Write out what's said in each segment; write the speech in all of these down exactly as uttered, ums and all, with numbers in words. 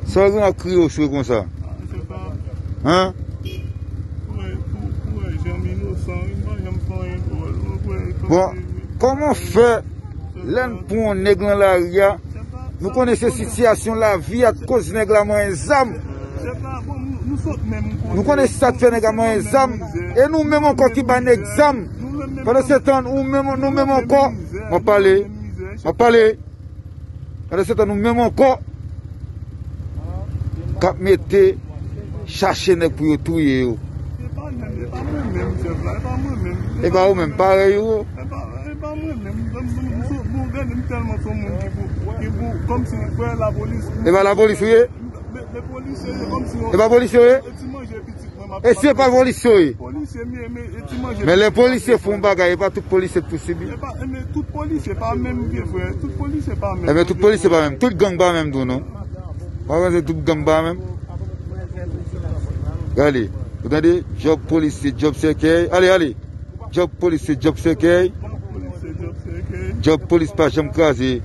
Sa w gen ak kriye w swe konsa? Ah, se pa. Hein? Pou, pou, pou yon janm inosan, wi, m pa janm fè anyen dwòl, non, frè. Bon, kòman fè lè n pran yon nèg lan lari a, nou konnen se sitiyasyon lavi a k koz nèg la manyen zam. Nou konnen se sa k fè nèg la manyen zam. E nou menm ankò ki bay nèg zam. Pandan se tan, ou menm, nou menm ankò. M ap pale. M ap pale. Pandan se tan, nou menm ankò k ap mete chache nèg pou yo touye yo. E pa mwen menm, chèf la, e pa mwen menm. E pa ou menm, parèy ou. E pa, e pa mwen menm. M, m, m, m, m, gade, m tèlman se yon moun ki pou, ki pou, kòmsi frè lapolis. E pa lapolis ou ye? Men, men polisye yo, kòmsi yo. E pa polisye ou ye? E ti manje pitit mwen, m ap. E si e pa polisye ou ye? Polisye m ye, men e ti manje pitit. Men lè polisye fè yon bagay, e pa tout polisye k pou sibi. E pa, e men tout polisye pa menm vye frè, tout polisye pa menm. E men tout polisye pa menm, tout gang pa menm tou non. Pa panse tout gang pa menm. Gade, ou tande, djòb polis se djòb sèkèy. Ale, ale. Djòb polis se djòb sèkèy. Djòb polis pa janm kraze.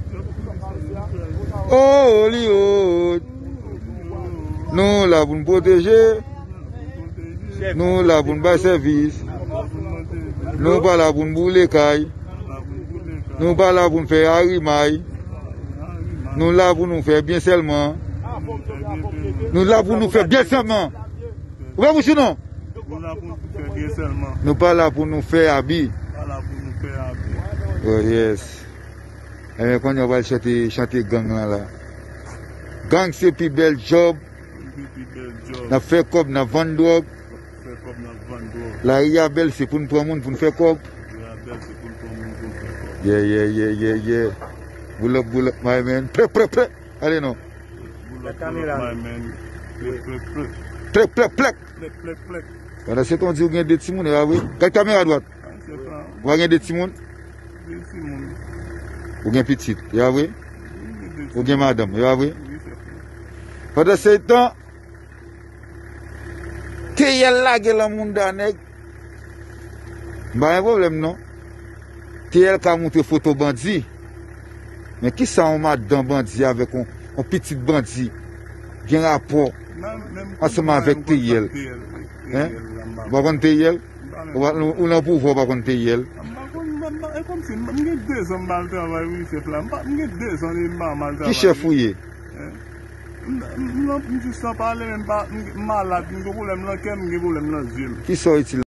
Oh, Hollywood. Nou la pou n pwoteje. Nou la pou n bay sèvis. Nou pa la pou n boule kay. Nou pa la pou n fè arimay. Nou la pou nou fè byen sèlman. Nou la pou nou fè byen sèlman. Ou pa mouche non? Nou la pou nou fè byen sèlman. Nou pa la pou nou fè abi. Pa la pou nou fè abi. Oh, yes. Ebyen, kounye a w pral chante, chante gang lan la. Gang se pi bèl djòb. Gang se pi bèl djòb. N ap fè kòb, n ap vann dwòg. N ap fè kòb, n ap vann dwòg. Lari a bèl, se pou n pran moun, pou n fè kòb. Lari a bèl, se pou n pran moun, pou n fè kòb. Yeah, yeah, yeah, yeah, yeah. Boulòp, boulòp, my man. Plè, plè, plè. Ale non. Boulòp, boulòp, my man. Plè, plè, plè. Plè, plè, plè. Plè, plè, plè. Pandan se tan w di w gen de timoun, e pa vre? Gad kamera dwat. Ou pa gen de timoun? De timoun. Ou gen pitit, e pa vre? Wi, m gen de timoun. Ou gen madanm, e pa vre? Wi, chèf la. Pandan se tan, T L lage lan mounda nèg. M pa gen pwoblèm non. T L ka montre foto bandi. Men kisa yon madanm bandi avèk yon, yon pitit bandi gen rapò ansanm avèk T L? Hein? Ou pa konn T L? Ou pa, ou, ou nan pouvwa, ou pa konn T L? M pa konn, m pa, e kòmsi m, m gen de zan m pa al travay, wi, chèf la. M pa, m gen de zan depi m pa al travay. Ki chèf ou ye? Hein? M, m, m, m jis nan pale, men m pa, m, m malad, m gen pwoblèm nan kè m, m gen pwoblèm nan zye m. Kisa w itil?